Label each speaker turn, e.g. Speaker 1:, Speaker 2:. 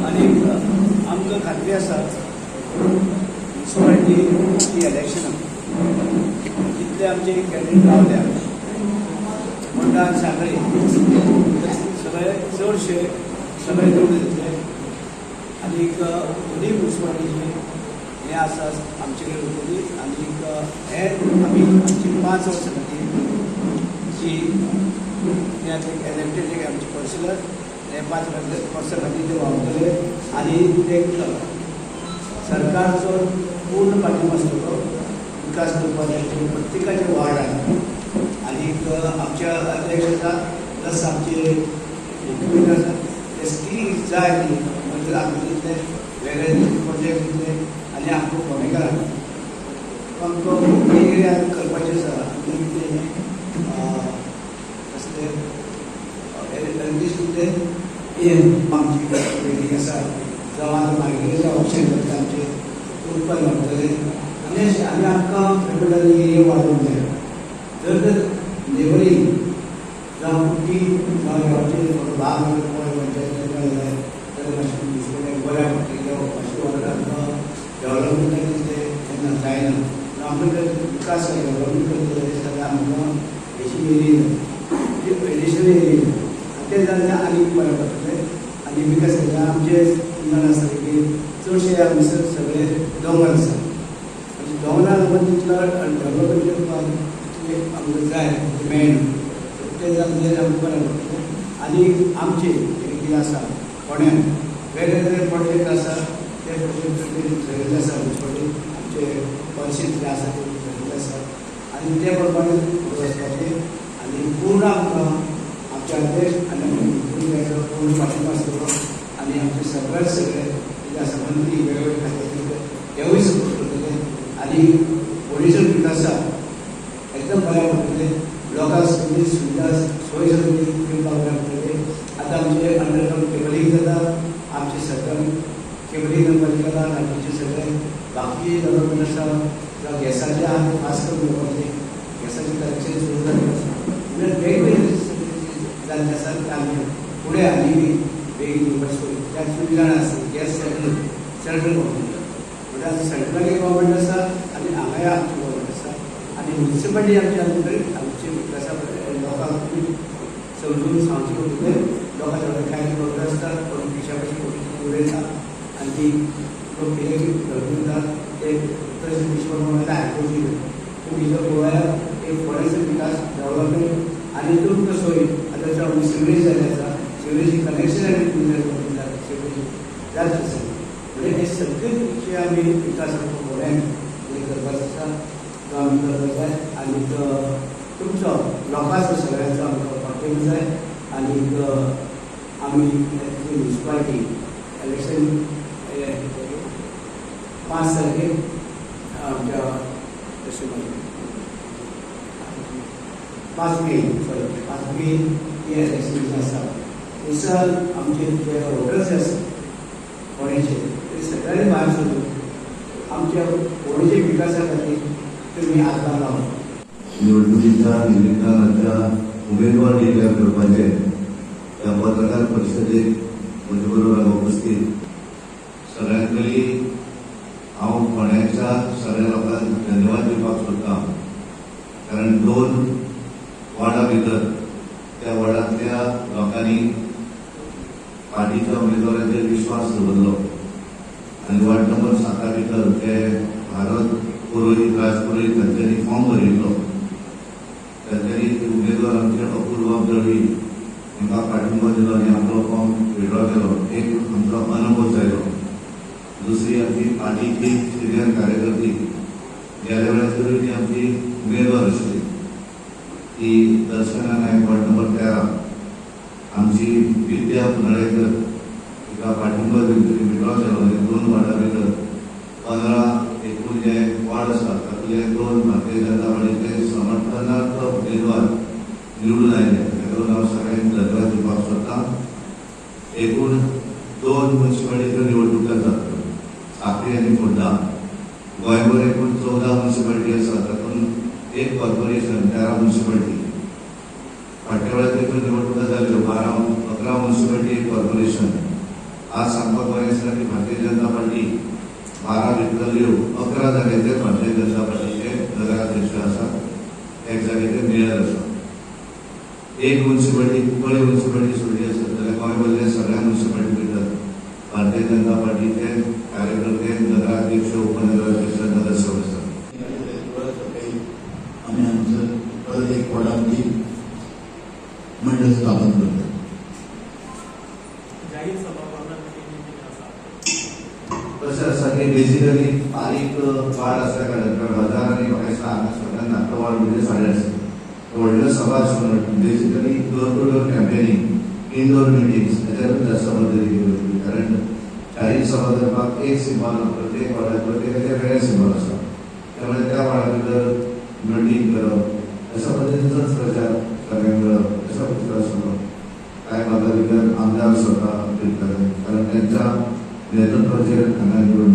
Speaker 1: आनी आमकां खात्री आसा, म्युनिसिपालिटी इलेक्शनां जितले आमचे कॅन्डिडेट रावल्या होंडा आनी सांखळी, सगळे चडशे सगळे निवडून येतले. आनीक दोनूय म्युनिसिपालिटीचे हें आसा आमचे कडेन उरतली. आनीक हे आमी आमची 5 वर्सां खातीर जी हे आतां इलेक्टेड आमचे कौन्सिलर, हे 5 वर्सां खातीर ते वावरतले आनी ते सरकारचो पूर्ण पाठिंबो आसतलो विकास करपाचे प्रत्येकाचे वार्डान. आनीक आमचे अध्यक्ष आसा, प्लस आमचे मुख्यमंत्री आसा, ते कितें जाय न्ही म्हणजे आमकां दितले, वेगळे प्रोजेक्ट दितले. आनी आमकां फोंडेकारांक आमकां एरिया करपाचें आसा. आमकां कितें कसले एलिट्रिसिटी आमची बिल्डींग आसा, जावं आतां मागीर ऑप्शन करता, आमचे उत्पन्न वाडटलें. आनी अशें आनी आमकां फेब्रुवारी एरिया वाडोवंक जाय. जर तर नेवरी जावं कुट्टी जावं गांवचे थोडो भाग पोळे पंचायतीन मेळ्ळो जाय जाल्यार मातशें म्युनिसिपालिटी बऱ्याक पडटलें. कित्याक मातशें वाठार आमकां डेवलपमेंट तितलें तेन्ना जायना. पूण आमकां जर विकास डेवलपमेंट करतले जाल्यार आमकां हेची एरिया जाय, एडिशनल एरिया जाय. आनी तें जाल्यार आनीक बरें पडटलें. आनी विकास जाता. आमचे जाण आसा की चडशे हांगासर सगळे दोंगर आसा. म्हणजे दोंगरार लागून तितलो डेवलपमेंट करपाक तितलें आमकां जाय तें मेळना. तें जालें जाल्यार आमकां बरें पडटलें. आनी आमचे हें कितें आसा, फोंड्यान वेगळे वेगळे प्रोजेक्ट आसा, ते प्रोजेक्ट ठरयल्ले आसा. म्युनिसिपालिटी आमचे पॉलिसी जे आसा ते ठरयल्ले आसा आनी ते प्रमाणे फुडें वचपाचें. आनी पूर्ण आमकां आमचे अध्यक्ष आनी मुख्यमंत्र्याचो पूर्ण पाठिंबो आसतलो. आनी आमचे सगळे सगळे कितें आसा, मंत्री वेगवेगळे खात्याचे, तेवूय सपोर्ट करतले. आनी फोंडेचो विकासाक एकदम बऱ्याक पडटले. लोकांक सगळी सुविधा, सोय सगळी दिवपाक बऱ्याक पडटले. आतां आमचे अंडरग्रावंड केबलिंग जाता. आमचे सरकार केबलिंग केला. लायटीचे सगळे बाकी डेव्हलपमेंट आसा, जावं गॅसाचे आहा ते फास्ट करून घेवपाचे, गॅसाचे कनेक्शन सुरू जाल्लें आसा. म्हणजे वेगवेगळे जाल्ले आसा ते आमी फुडें आनी बेगीन दिवपाची सोय. त्या तुमी जाणा आसा, गॅस सेंट्रल सेंट्रल गव्हर्मेंट, म्हणजे आतां सेंट्रलाक एक गव्हर्मेंट आसा आनी हांगाय आमची गव्हर्मेंट आसा. आनी म्युनिसिपालिटी आमची आनी आमचे विकासा लोकांक तुमी समजून सांगचें पडटलें. लोकांक थोडे कांय खबर आसता, कोण खिशा पयशे उलयता आनी ती लोक कितें धरून ते तशें हिशोब आयकुची. पूण हिजो गोव्याक एक फोंडेचो विकास, डेव्हलपमेंट आनी तुमकां सोय. आतां जावं सिवरेज जाल्लें आसा, सिवरेज कनेक्शन आनी सिवरेज जाता आसा. म्हणजे हे सगळे जे आमी विकास फोंड्यान हे करपाचो आसा, तो आमी करपाक जाय. आनी तुमचो लोकांचो सगळ्यांचो आमकां पाठिंबो जाय. आनीक आमी म्युनिसिपालिटी इलेक्शन 5 तारखेर आमच्या तशें 5 मे, सॉरी, 5 मे हे इलेक्शन जे आसा, थंयसर आमचे जे वोटर्स आसा फोंडेचे, ते सगळ्यांनी भायर सरून आमच्या फोंडेच्या विकासा खातीर तुमी हातभार लावचो.
Speaker 2: निवडणुकीच्या निमित्तान आमच्या उमेदवार डिक्लेअर करपाचे त्या पत्रकार परिशदेक म्हजे बरोबर हांगा उपस्थित सगळ्यात पयलीं हांव फोंड्याच्या सगळ्या लोकांक धन्यवाद दिवपाक सोदता, कारण दोन वार्डा भितर त्या वार्डांतल्या लोकांनी पार्टीच्या उमेदवाराचेर विश्वास दवरलो. आनी वार्ड नंबर 7 भितर ते भारत पुरोहीत, राज पुरोहीत तांच्यांनी फॉर्म भरिल्लो. तांच्यांनी उमेदवार आमचे अपूर्व दळवी हांकां पाठिंबो दिलो आनी आपलो फॉर्म विड्रॉ केलो. एक आमचो अनुभव जालो. दुसरी आमची पार्टीची सिनियर कार्यकर्ती, गेल्या वेळार ती आमची उमेदवार आशिल्ली, ती दर्शना नायक, वार्ड नंबर 13, आमची विद्या पुनळेकर हिका पाठिंबो दिवन तिणी विड्रॉ केलो. आनी दोन वार्डा भितर 15 एकूण जे वार्ड आसा तातूंतले दोन भारतीय जनता पार्टीचे समर्थनार्थ उमेदवार निवडून आयले. ताका लागून हांव सगळ्यांक धन्यवाद दिवपाक सोदता. एकूण दोन म्युनिसिपालिटीच्यो निवडणुका जातात, साखळी आनी फोंडा. गोंयभर एकूण 14 म्युनिसिपालिटी आसा, तातूंत एक कॉर्पोरेशन, 13 म्युनिसिपालिटी. फाटल्या वेळार त्यो निवडणुका जाल्यो, 12 11 म्युनिसिपालिटी, एक कॉर्पोरेशन. आज सांगपाक बरें दिसता की भारतीय जनता पार्टी 12 भितरल्यो 11 जाग्याचेर भारतीय जनता पार्टीचे नगराध्यक्ष आसा, एक जाग्याचेर मेयर आसा. एक म्युन्सिपाल्टी कुंकळी म्युन्सिपाल्टी सोडली आसत जाल्यार गोंय भरले सगळ्या म्युन्सिपाल्टी भितर भारतीय जनता पार्टीचे कार्यकर्ते नगराध्यक्ष, उपनगराध्यक्ष, नगरसेवक आसात.
Speaker 3: आमी हांगसर परत एक वॉर्डांत मंडळ स्थापन करतात.
Speaker 4: जाहीर सभा गव्हर्नर कितें आसा?
Speaker 2: कशें आसा की बेसिकली बारीक वार्ड आसल्या कारणान, कारण 1000 आनी म्हाका दिसता हांगा सगळ्यांत धाकटो वार्ड म्हणजे 850. व्हडल्यो सभा आसून basically door to door campaigning, indoor meetings हेच्यारूच जास्त पद्दती वयतली. कारण जाहीर सभा करपाक एक सिंबॉल, प्रत्येक वार्डात प्रत्येकाचें वेगळें सिंबॉल आसा, त्यामुळे त्या वार्डा भितर मिटींग करप, अशा पद्दतीचोच प्रचार सगळ्यांक मेळप, अशा पद्दतीचो आसलो. कांय भागा भितर आमदार स्वता फिरताले, कारण त्यांच्या नेतृत्वाचेर हांगा निवडणूक